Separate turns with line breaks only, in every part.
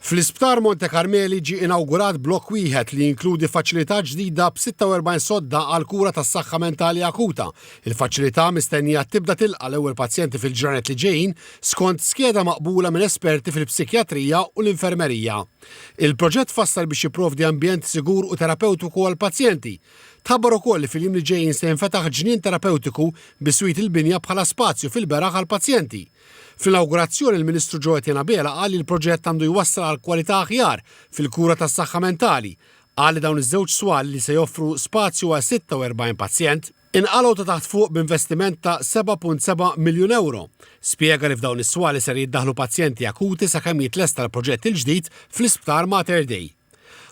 Fl-Isptar Monte Carmeli ġie inawgurat blokk wieħed li jinkludi faċilità ġdida b'46 sodda għall-kura tas-saħħa mentali akuta. Il-faċilità mistennija tibda tilqa' l-ewwel pazjenti fil-ġranet li ġejjin skont skeda maqbula minn esperti fil-psikjatrija u l-infermerija. Il-proġett tfassal biex jipprovdi ambjent sigur u terapewtiku għall-pazjenti. Tħabbar ukoll li fil-jiem li ġejjin se jinfetaħ ġnien terapewtiku biswit il-binja bħala spazju fil-beraħ għall-pazjenti. Fl-inawgurazzjoni l-Ministru Joe Etienne Abela qal li l-proġett għandu jwassal għal kwalità aħjar fil-kura tas-saħħa mentali. Qal li dawn iż-żewġ swali li se joffru spazju għal 46 pazjent, inqalgħu ta' taħt fuq b'investiment ta' 7.7 miljun ewro. Spjega li f'dawn is-swali ser jiddaħħlu pazjenti akuti sakemm jitlesta l-proġett il-ġdid fl-Isptar Mater Dei.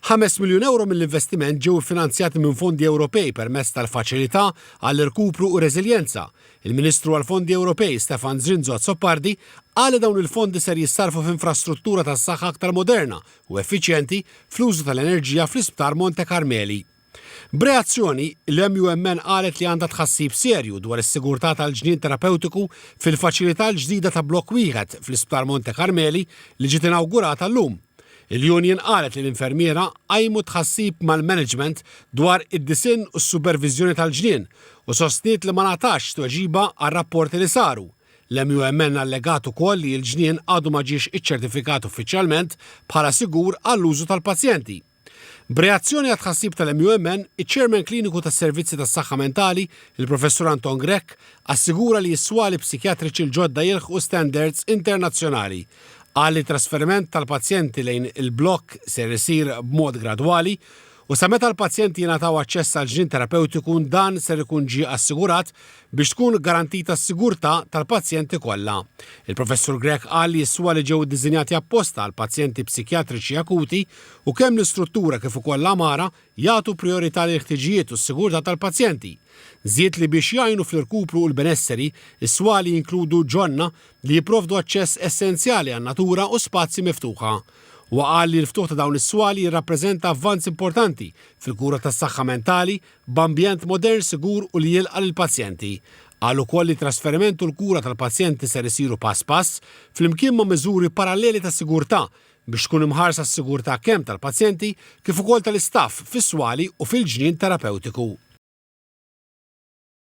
€5 miljun mill-investiment ġew iffinanzjati minn fondi Ewropej permezz tal-Faċilità għall-Irkupru u Reżiljenza. Il-Ministru għall-Fondi Ewropej, Stefan Zrinzo Azzopardi, qal li dawn il-fondi ser jissarrfu f'infrastruttura tas-saħħa aktar moderna u effiċjenti fl-użu tal-enerġija fl-Isptar Monte Carmeli. B'reazzjoni, l-MUMN qalet li għandha tħassib serju dwar is-sigurtà tal-ġnien terapewtiku fil-faċilità l-ġdida ta' blokk wieħed fl-Isptar Monte Carmeli li ġiet inawgurata llum. Il-union qalet li l-infermiera qajmu tħassib mal-management dwar id-disinn u s-superviżjoni tal-ġnien u sostniet li ma ngħatax tweġiba għar-rapporti li saru. L-MUMN allegat ukoll li l-ġnien għadu ma ġiex iċċertifikat uffiċjalment bħala sigur għall-użu tal-pazjenti. B'reazzjoni għat-tħassib tal-MUMN, iċ-Chairman Kliniku tas-Servizzi tas-Saħħa Mentali, il-Professur Anton Grech, assigura li s-swali psikjatriċi l-ġodda jilħqu standards internazzjonali. Qal li t-trasferiment tal-pazjenti lejn il-blokk ser isir b'mod gradwali u sa meta l-pazjenti jingħataw aċċess għall-ġnien terapewtiku dan ser ikun ġie assigurat biex tkun garantita s-sigurtà tal-pazjenti kollha. Il-Professur Grech qal li s-swali ġew iddiżinjati apposta għal pazjenti psikjatriċi akuti u kemm l-istruttura kif ukoll l-għamara jagħtu prijorità lill-ħtiġijiet u s-sigurtà tal-pazjenti. Żied li biex jgħinu fl-irkupru u l-benesseri, is-swali jinkludu ġonna li jipprovdu aċċess essenzjali għan-natura u spazji miftuħa. Huwa qal li l-ftuħ ta' dawn is-swali jirrappreżenta avvanz importanti fil-kura tas-saħħa mentali b'ambjent modern sigur u li jilqa' lill-pazjenti. Qal ukoll li t-trasferiment u l-kura tal-pazjenti ser isiru pass pass, flimkien ma' miżuri paralleli ta' sigurtà biex tkun imħarsa s-sigurtà kemm tal-pazjenti kif ukoll tal-istaff fis-swali u fil-ġnien terapewtiku.